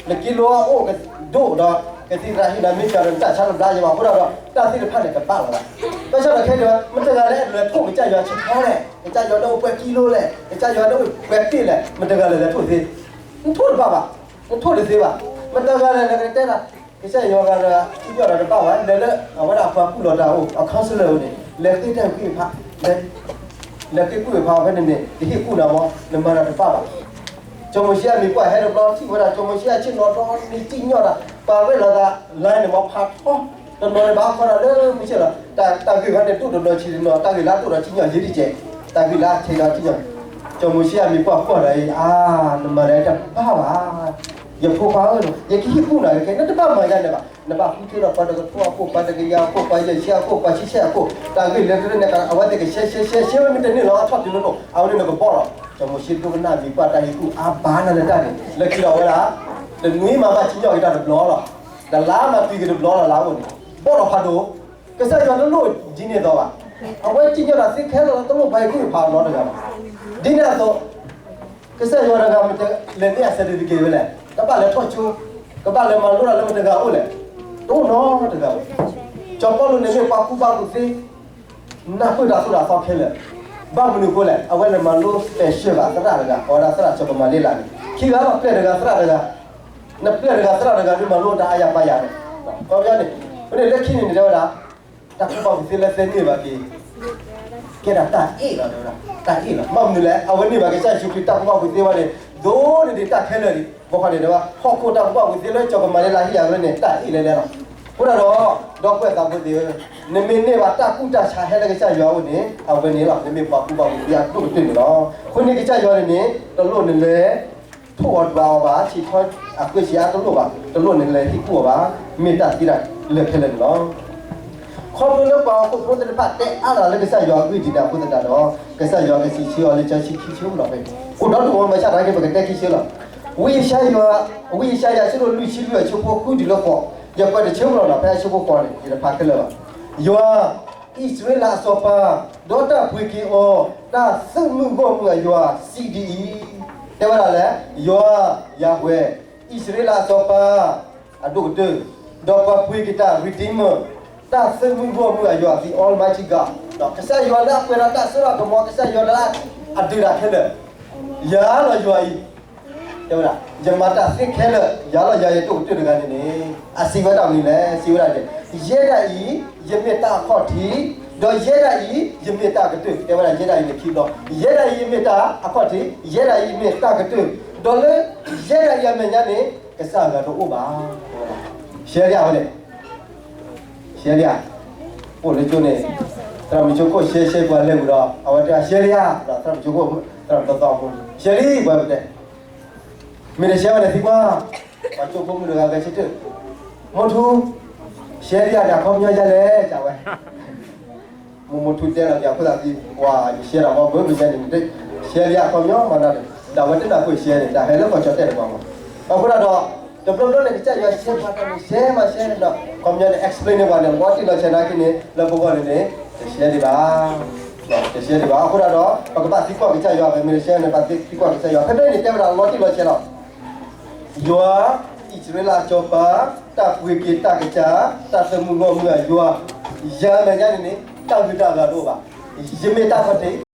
နကံလိအိၣ်ဒိၣ်ဒီး ကသံၣ်သရၣ်ဟ့ၣ်နၤမ့ၢ်စှၤဒီးနတၢ်ဆါတဘျါယံၤဘၣ်အဃိဒီး တၢ်သ့ၣ်တဖၣ်န့ၣ်ကဘၣ်လီၤဘၣ်. ဘၣ်ဆၣ်ဒီးခဲအံၤ မတၤတဂၤလဲၣ် လဲၤထိၣ်ကစၢ်ယွၤဆံးထီလဲၣ်, ကစၢ်ယွၤန့ၣ်အိၣ်ပှဲၤကံလိလဲၣ်, ကစၢ်ယွၤန့ၣ်အိၣ်ပှဲၤတ့ၢ်လဲၣ်, မတၤတဂၤလဲၣ်လဲၤထိၣ်သ့, နထိၣ်တဘၣ်ဘၣ်, နထိၣ်တသ့ဘၣ်. မတၤတဂၤလဲၣ် လဲၤကတဲဒၣ် ကစၢ်ယွၤဂၤဒီး ထံၣ်ညီၣ်ဒီးတဘၣ်ဘၣ်, လဲၤလၢအဝဲဒၣ်ပှၤကူၣ်လိာ်တၢ်အိၣ် အ counselor န့ၣ် လဲၤဃ့တၢ်ကွံာ်ဖး, လဲၤဃ့ကွံာ်ဖးဖဲန့ၣ်န့ၣ် ကဟ့ၣ်ကူၣ်နၤမး နမၤတၢ်တဘၣ်ဘၣ်. စီၤမိၤၡ့အမံၤပှၢ်ဟဲတဘျီထံၣ်ဝဲဒၣ် စီၤမိၤၡ့အဆ့ၣ်နီၤဒီးန့ၣ်စံၣ်ညီၣ်တၢ် ပာ်ဝဲလိာ်သး line န့ၣ်မး ဖးထီ တနီၤန့ၣ်ဘၣ်ခီဒၣ်လၢမုၢ်ဆ့ၣ်လီၤ. တၢ်ဂ့ၢ်ဝဲန့ၣ်ဒိၣ်တနီၤဆံးတနီၤ တၢ်ဂ့ၢ်လၢအဒိၣ်ဒီးစံၣ်ညီၣ်ယံာ်တက့ၢ်. တၢ်ဂ့ၢ်လၢအထံးဒီးထံၣ်ညီ, စီၤမိၤၡ့အမံၤပှၢ်ကွၢ်ဒီးအံၤ အါ, နမၤဒီးတဘၣ်ဘၣ်. ယဖိခွါဧၢ, ယကဟ့ၣ်ကူၣ်နၤကဲ နတဘၣ်မၤယၤန့ၣ်ဘၣ်. နဘၣ်ဃုထၢဒီးပှၤတကထိအခိၣ်, ပှၤတကယၤအခိၣ်, ပှၤယဲၢ်ဆံအခိၣ်, ပှၤဆံဆံအခိၣ်, တၢ်ဂ့ၢ်လၢတရၢန့ၣ် အဝဲသ့ၣ်ကရှဲရှဲရှဲရှဲဝဲမ့ၢ်တန့ၢ်လီၤ အထီၣ်တုၤလၢနအိၣ် အဝဲန့ၣ်နကဘီၣ်လီၤ. စီၤမိၤၡ့ဒိကနၣ်မံၤပှၢ်တၢ်ဟ့ၣ်ကူၣ်အါဘၣ်နၤလၢတၢ်န့ၣ် လၢခံဒီးဝဲဒၣ် တနွံမၤဘၣ်စံၣ်ညီၣ်က့ၤတၢ်တဘျီလီၤ. တလါမၤပံၤက့ၤတဘျီလီၤ လၢအအိၣ်န့ၣ် ဘီၣ်ဒီးဖးဒိၣ် ကစၢ်ယွၤတလိၣ်ဒ်န့ၣ်အသိးဘၣ်. အဝဲစံၣ်ညီၣ်တၢ်သ့ခဲလၢာ်လၢတလိၣ်ဘၣ်ဟ့ၣ်ကူၣ်ဖးအီၤနီတဂၤဘၣ်. ဒ်န့ၣ်အသိး ကစၢ်ယွၤတဂၤမ့ၢ်လဲၤန့ၢ်အ certificate ဝဲလဲၣ်, ကဘၣ်လဲၤထီၣ်ကၠိ, ကဘၣ်လဲၤမၤလိတၢ်လၢမတၤတဂၤအအိၣ်လဲၣ်, တအိၣ်နီတဂၤဘၣ်. စီၤပီလူးန့ၣ်မ့ၢ်ပှၤကူၣ်ဘၣ်ကူၣ်သ့ နၢ်ပၢၢ်တၢ်သိၣ်တၢ်သီခဲလၢာ်, ဘၣ်မနုၤအဃိလဲၣ်, အဝဲလဲၤမၤလိ special ဘၣ်သရၣ်တဂၤ အဝဲဒၣ်သရၣ်စီၤကမၤလ့လးန့ၣ် ခံဂၤလီၤ ပျဲၢ်တဂၤသရၣ်တဂၤ, နပျဲၢ်တဂၤသရၣ်တဂၤ မ့ၢ်မၤလိတၢ်အါယၤပါယၤန့ၣ်, ခီပညီန့ၣ်, ဖဲန့ၣ်လၢခံန့ၣ်န့ၣ် တဲဝဲဒၣ် တၢ်ကူၣ်ဘၣ်ကူၣ်သ့လၢသ့န့ၢ်ဘၣ်က့ၤ ကဲဒၣ်တၢ်အ့ၣ်လီၤ တဲဝဲဒၣ်, တၢ်အ့ၣ်လီၤ. ဘၣ်မနုၤလဲၣ်, အဝဲန့ၢ်ဘၣ်ကစၢ်ယ့ၣ်ၡူးခရံာ်တၢ်ကူၣ်ဘၣ်ကူၣ်သ့ဝဲန့ၣ် ဒိၣ်န့ၢ်ဒံးတၢ်ခဲလၢာ်န့ၣ်, ဘၣ်ဃီန့ၣ်တဲဝဲ ဟီၣ်ခိၣ်တၢ်ကူၣ်ဘၣ်ကူၣ်သ့လၢစီၤကမၤလ့လးဟ့ၣ်ယၤဝဲန့ၣ် တၢ်အ့ၣ်လဲၣ်လဲၣ်လီၤ. အဃိဒၣ်ဒီး ဒီပုၢ်ဝဲၢ်သးဘိသ့ၣ်ဧၢ, နမ့ၢ်န့ၢ်ဘၣ်တၢ်ကူၣ်တၢ်ဆးဟဲလၢကစၢ်ယွၤအအိၣ်န့ၣ် အဝဲန့ၣ်လီၤ နမ့ၢ်ပှၤကူၣ်ဘၣ်ကူၣ်သ့အဒိၣ်ကတၢၢ်န့ၣ်လီၤ. အဃိန့ၣ်ကစၢ်ယွၤန့ၣ်န့ၣ် တလိၣ်နလဲၤ ထိၣ်အီၤဒွးအီၤဘၣ်, ဆံးထီၣ်အကွ့ၢ်ဆံးအါတလိၣ်ဘၣ်, တလိၣ်နလဲၤဟ့ၣ်ကူၣ်အီၤဘၣ်, မ့ၢ်တၢ်သ့တၢ်လၢာ်ခဲလၢာ်န့ၣ်လီၤ. ခီဖျိလၢပှၤဟီၣ်ခိၣ်ဖိသ့ၣ်တဖၣ်တဲအါလၢ်လၢကစၢ်ယွၤအဂ့ၢ်ဒ်န့ၣ်အဃိသတးဒီး ကစၢ်ယွၤကစံးဆၢအီၤလၢစီဆှံခံဆၢလီၤ. ဖဲအိၣ်ဒီဒူၣ်အီၤမၤဆါတၢ်က့ၤ ပကတဲခံဆၢလီၤ. ဝံယၡါယၤ, ဝံယၡါယၤ အဆၢဒိၣ်လွံၢ်ဆံလွံၢ် အဆၢဖိဃုတုၤလၢဃိး, ယကွဲးတဆၢမ့ၢ်လီၤနီၤ ဖဲအဆၢဖိဃိးန့ၣ် ယတဖးခဲလၢာ်ဘၣ်. ယွၤ အံၣ်စရ့လးအစီၤပၤ, ဒီးတၢ်ပှ့ၤက့ၤအီၤ တၢ်သုးမုၢ်ဂီၢ်မုၢ်အယွၤ စံးဒ်အံၤ, တဲဝဲဒၣ်လဲၣ်, ယွၤ ယၤဝဲ, အံၣ်စရ့လးအစီၤပၤ အဒိၣ်ကတၢၢ်, ဒီးပှၤပှ့ၤက့ၤတၢ် Redeemer, တၢ်သုးမုၢ်ဂီၢ်မုၢ်အယွၤ the Almighty God, ကစၢ်ယွၤလၢအပှဲၤဒီးတၢ်စိတၢ်ကမီၤ ကစၢ်ယွၤလၢအဒုးတၢ်ခဲလၢာ်, ယၤလီၤယွၤအံၤ တဲဝဲဒၣ်, ယမၤတၢ်သ့ခဲလၢာ် ယၤလီၤယၤအံၤအဒိၣ်ကတၢၢ်တဂၤန့ၣ်န့ၣ် အစံးဝဲဒၣ်မနုၤလဲၣ်, စံးဝဲဒၣ်န့ၣ်, ယဲဒၣ်အံၤ ယမ့ၢ်တၢ်အခီၣ်ထံး, ဒီးယဲဒၣ်အံၤ ယမ့ၢ်တၢ်ကတၢၢ်, တဲဝဲဒၣ်ယဲဒၣ်အံၤန့ၣ်ခံဘျီ, ယဲဒၣ်အံၤယမ့ၢ်တၢ်အခီၣ်ထံး, ယဲဒၣ်အံၤယမ့ၢ်တၢ်ကတၢၢ်, ဒီးလၢယဲဒၣ်အံၤအမဲာ်ညါန့ၣ် ကစၢ်အဂၤတအိၣ်ဘၣ်, တဲဝဲဒၣ်, ရှဲလံဧါဝဲန့ၣ် ရှဲလံဧါ, အိၣ်လၢကၠိန့ၣ်, သရၣ်မုၣ်ကၠိခိၣ်ရှဲရှဲပှၤလဲၤဝံၤဒီး အဝဲတဲ ရှဲလံဧါ, ဒီးသရၣ်မုၣ်ကၠိခိၣ်, သရၣ်မုၣ်သီသီဖိ, ရှဲလံ ပှၤတဲ, မ့ၢ်တရှဲဝဲန့ၣ်သံကွၢ်, ပှၤကၠိဖိမုၣ်တဂၤဂဲၤဆၢထၢၣ်, မိၢ်ထူ, ရှဲလံဧါန့ၣ် အခီပညီဒ်လဲၣ် တဲဝဲ မိၢ်မိၢ်ထူတဲလီၤက့ၤအခိၣ်သးသံ, ပှၤယရှဲဒီးမ့ၢ်ဘၣ်မ့ၢ်န့ၣ်, ရှဲလံအခီပညီမၤနၤန့ၣ်, ဒီးအဝဲတနၢ်ပၢၢ်ရှဲန့ၣ် တၢ်ဟဲလၢပှၤကၠီၣ်တဲၣ်တပှၤမး, အဃိဒၣ်ဒီး, တဘျီဘျီန့ၣ် ကစၢ်ယွၤရှဲပှၤတၢ်န့ၣ် ရှဲမးရှဲဒီး ခီပညီန့ၣ် explain န့ၢ်ပှၤန့ၣ် လီၤတံၢ်လီၤဆဲးနာ်က့န့ၣ် လၢပဂီၢ်န့ၣ်န့ၣ် တရှဲဒံးဘၣ်, တရှဲဒံးဘၣ်. အဃိဒၣ်ဒီး ပကဘၣ်သံကွၢ်ကစၢ်ယွၤ ပမ့ၢ်တရှဲန့ၣ် ဘၣ်သံကွၢ်ကစၢ်ယွၤ ဖဲဖဲန့ၣ်တဲဝဲဒၣ်လီၤတံၢ်လီၤဆဲးလီၤ ယွၤ, အံၣ်စရ့လးအစီၤပၤ, တၢ်ပှ့ၤက့ၤတၢ်ကစၢ်, တၢ်သုးမုၢ်ဂီၢ်မုၢ်အယွၤ, ယၤမဲာ်ညါန့ၣ်န့ၣ် တၢ်ဂုၤတၢ်ဂၤတအိၣ်ဘၣ်. ယမ့ၢ်တၢ်ခီၣ်ထံး,